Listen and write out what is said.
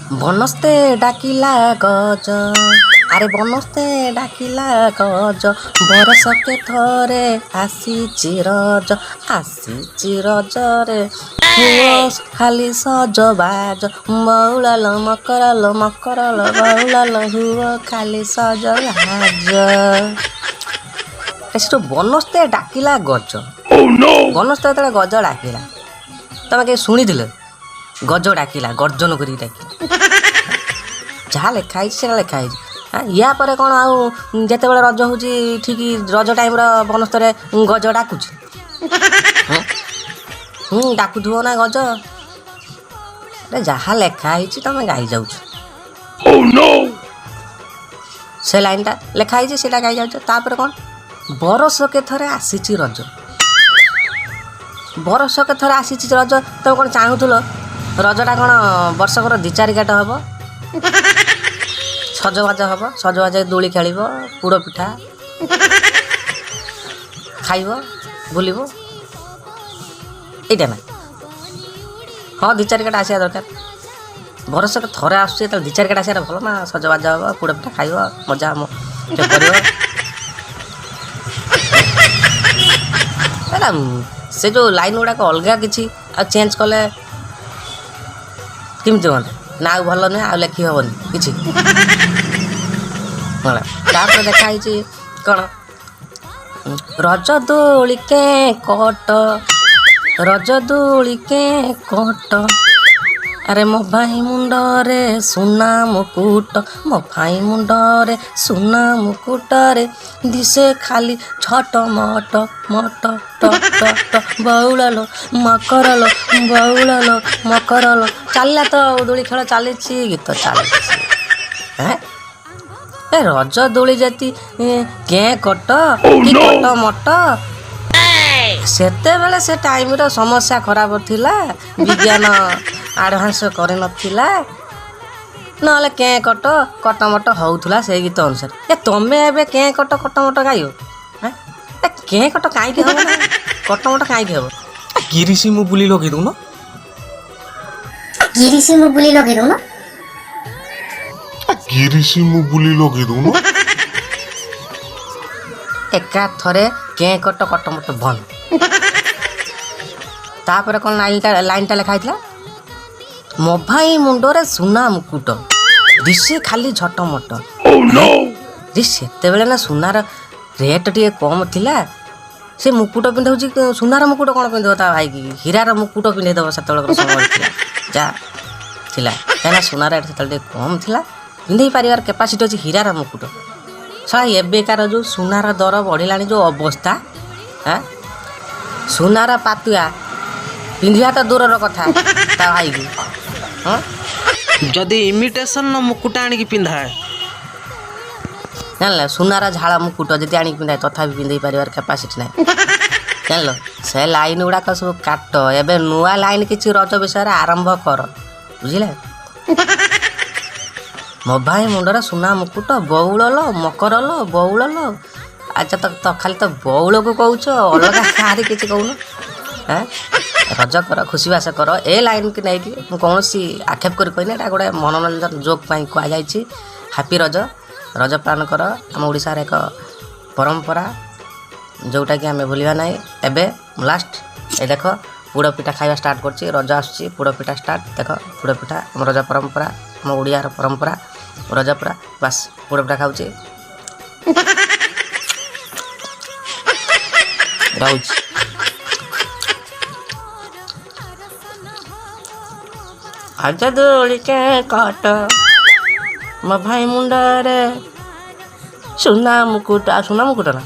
ବନସ୍ତେ ଡାକିଲା ଗଜ, ଆରେ ବନସ୍ତେ ଡାକିଲା ଗଜ, ବରଷକେ ଥରେ ଆସିଛି ରଜ, ଆସିଛି ରଜରେ ହୁଅ ଖାଲି ସଜବାଜ, ବଉଳଲ ମକରଲ ମକରଲ ବଉଳଲ ହୁଅ ଖାଲି ସଜବାଜ। ଏ ସେ ଯୋଉ ବନସ୍ତେ ଡାକିଲା ଗଜ, ବନସ୍ତେ ଯେତେବେଳେ ଗଜ ଡାକିଲା, ତମେ କେହି ଶୁଣିଥିଲ? ଗଜ ଡାକିଲା, ଗର୍ଜନ କରିକି ଡାକିଲା। ଯାହା ଲେଖା ହେଇଛି ସେଇଟା ଲେଖା ହେଇଛି। ୟା ପରେ କ'ଣ ଆଉ ଯେତେବେଳେ ରଜ ହେଉଛି ଠିକ୍ ରଜ ଟାଇମ୍ର ବନସ୍ତରେ ଗଜ ଡାକୁଛି? ହୁଁ, ଡାକୁଥିବ ନା ଗଜ? ଆରେ ଯାହା ଲେଖା ହେଇଛି ତମେ ଗାଇ ଯାଉଛ। ସେ ଲାଇନ୍ଟା ଲେଖା ହେଇଛି, ସେଇଟା ଗାଇ ଯାଉଛ। ତାପରେ କ'ଣ, ବରଷକେ ଥରେ ଆସିଛି ରଜ, ବରଷକେ ଥରେ ଆସିଛି ରଜ। ତମେ କ'ଣ ଚାହୁଁଥିଲ ରଜଟା କ'ଣ ବର୍ଷକର 2 4 କାଟ ହେବ, ସଜବାଜ ହେବ, ସଜବାଜ ଦୋଳି ଖେଳିବ, ପୋଡ଼ ପିଠା ଖାଇବ, ବୁଲିବ, ଏଇଟା ନା? ହଁ, 2 4 କାଟ ଆସିବା ଦରକାର। ବରଷକ ଥରେ ଆସୁଛି, ତାହେଲେ 2 4 କାଟ ଆସିବାର ଭଲ ନା? ସଜବାଜ ହେବ, ପୋଡ଼ ପିଠା ଖାଇବ, ମଜା କରିବ। ହେଲା, ସେ ଯେଉଁ ଲାଇନ୍ ଗୁଡ଼ାକ ଅଲଗା କିଛି ଆଉ ଚେଞ୍ଜ କଲେ କେମିତି ହୁଅନ୍ତା ନା? ଆଉ ଭଲ ନୁହେଁ, ଆଉ ଲେଖି ହେବନି କିଛି। ହେଲା, ତାପରେ ଦେଖା ହେଇଛି କ'ଣ, ରଜ ଦୋଳି କେ କଟ, ରଜ ଦୋଳି କେ କଟ, ଆରେ ମୋ ଭାଇ ମୁଣ୍ଡରେ ସୁନା ମୁକୁଟ, ମୋ ଭାଇ ମୁଣ୍ଡରେ ସୁନା ମୁକୁଟରେ ଦିଶେ ଖାଲି ଛଟ ମଟ ମଟ ଟ ଟ ଟ, ବଉଳଲ ମକରଲ ବଉଳଲ ମକରଲ। ଚାଲିଲା ତ ଦୋଳି ଖେଳ ଚାଲିଛି, ଗୀତ ଚାଲିଛି। ଏ ରଜ ଦୋଳି ଯଦି କେଁ କଟ କି କଟ ମଟ, ସେତେବେଳେ ସେ ଟାଇମ୍ର ସମସ୍ୟା ଖରାପ ଥିଲା, ବିଜ୍ଞାନ ଆଡ଼ଭାନ୍ସ କରିନଥିଲା, ନହେଲେ କେଁ କଟ କଟମଟ ହେଉଥିଲା ସେଇ ଗୀତ ଅନୁସାରେ। ଏ ତମେ ଏବେ କେଁ କଟ କଟମଟ ଗାଇବ? ଏ କେଁ କଟ କାହିଁକି ହେବ ନା କଟମଟ କାହିଁକି ହେବ? ଗିରିସି ମୁଁ ବୁଲି ଲଗେଇ ଦଉନ, ଗିରିସି ମୁଁ ବୁଲି ଲଗେଇ ଦଉନ, ଗିରିସି ମୁଁ ବୁଲି ଲଗେଇ ଦଉନ। ଏକାଥରେ କେଁ କଟ କଟମଟ ବନ୍ଦ। ତାପରେ କ'ଣ ଲାଇନ୍ଟା ଲେଖା ହେଇଥିଲା, ମୋ ଭାଇ ମୁଣ୍ଡରେ ସୁନା ମୁକୁଟ ଦିଶେ ଖାଲି ଝଟମଟ। ସେତେବେଳେ ନା ସୁନାର ରେଟ୍ ଟିକେ କମ୍ ଥିଲା, ସେ ମୁକୁଟ ପିନ୍ଧଉଛି, ସୁନାର ମୁକୁଟ କ'ଣ ପିନ୍ଧିବ ତା ଭାଇକି, ହୀରାର ମୁକୁଟ ପିନ୍ଧେଇଦେବ। ସେତେବେଳର ସମୟ ଥିଲା ଯାହା ଥିଲା, କାହିଁକିନା ସୁନାର ରେଟ୍ ସେତେବେଳେ ଟିକେ କମ୍ ଥିଲା, ପିନ୍ଧେଇ ପାରିବାର କାପାସିଟି ଅଛି ହୀରାର ମୁକୁଟ। ଶଳା ଏବେକାର ଯେଉଁ ସୁନାର ଦର ବଢ଼ିଲାଣି, ଯେଉଁ ଅବସ୍ଥା, ସୁନାର ପାତୁଆ ପିନ୍ଧିବା ତ ଦୂରର କଥା ତା ଭାଇକି। ହଁ, ଯଦି ଇମିଟେସନ୍ର ମୁକୁଟ ଆଣିକି ପିନ୍ଧାଏ, ଜାଣିଲ, ସୁନାର ଝାଳ ମୁକୁଟ ଯଦି ଆଣିକି ପିନ୍ଧାଏ ତଥାପି ପିନ୍ଧେଇ ପାରିବାର କାପାସିଟି ନାହିଁ, ଜାଣିଲ। ସେ ଲାଇନ୍ ଗୁଡ଼ାକ ସବୁ କାଟ, ଏବେ ନୂଆ ଲାଇନ୍ କିଛି ରଜ ବିଷୟରେ ଆରମ୍ଭ କର, ବୁଝିଲେ? ମୋ ଭାଇ ମୁଣ୍ଡରେ ସୁନା ମୁକୁଟ ବଉଳଲ ମକରଲ ବଉଳଲ। ଆଚ୍ଛା, ତ ଖାଲି ତ ବଉଳକୁ କହୁଛ, ଅଲଗା କାହାରି କିଛି କହୁନ? ରଜ କର, ଖୁସିବାସ କର। ଏ ଲାଇନ୍କି ନେଇକି ମୁଁ କୌଣସି ଆକ୍ଷେପ କରି କହିନି, ଏଇଟା ଗୋଟେ ମନୋରଞ୍ଜନ ଯୋଗ ପାଇଁ କୁହାଯାଇଛି। ହାପି ରଜ, ରଜ ପାଳନ କର, ଆମ ଓଡ଼ିଶାର ଏକ ପରମ୍ପରା ଯେଉଁଟାକି ଆମେ ଭୁଲିବା ନାହିଁ। ଏବେ ଲାଷ୍ଟ ଏ ଦେଖ ପୋଡ଼ ପିଠା ଖାଇବା ଷ୍ଟାର୍ଟ କରୁଛି, ରଜ ଆସୁଛି, ପୋଡ଼ ପିଠା ଷ୍ଟାର୍ଟ। ଦେଖ ପୋଡ଼ ପିଠା ଆମ ରଜ ପରମ୍ପରା, ଆମ ଓଡ଼ିଆର ପରମ୍ପରା ରଜ ପୁରା। ବାସ୍ ପୋଡ଼ ପିଠା ଖାଉଛି, ରହୁଛି। ଆଜ ଦୋଳି କେ କଟ, ମୋ ଭାଇ ମୁଣ୍ଡରେ ସୁନା ମୁକୁଟ, ଆଉ ସୁନା ମୁକୁଟ ନା।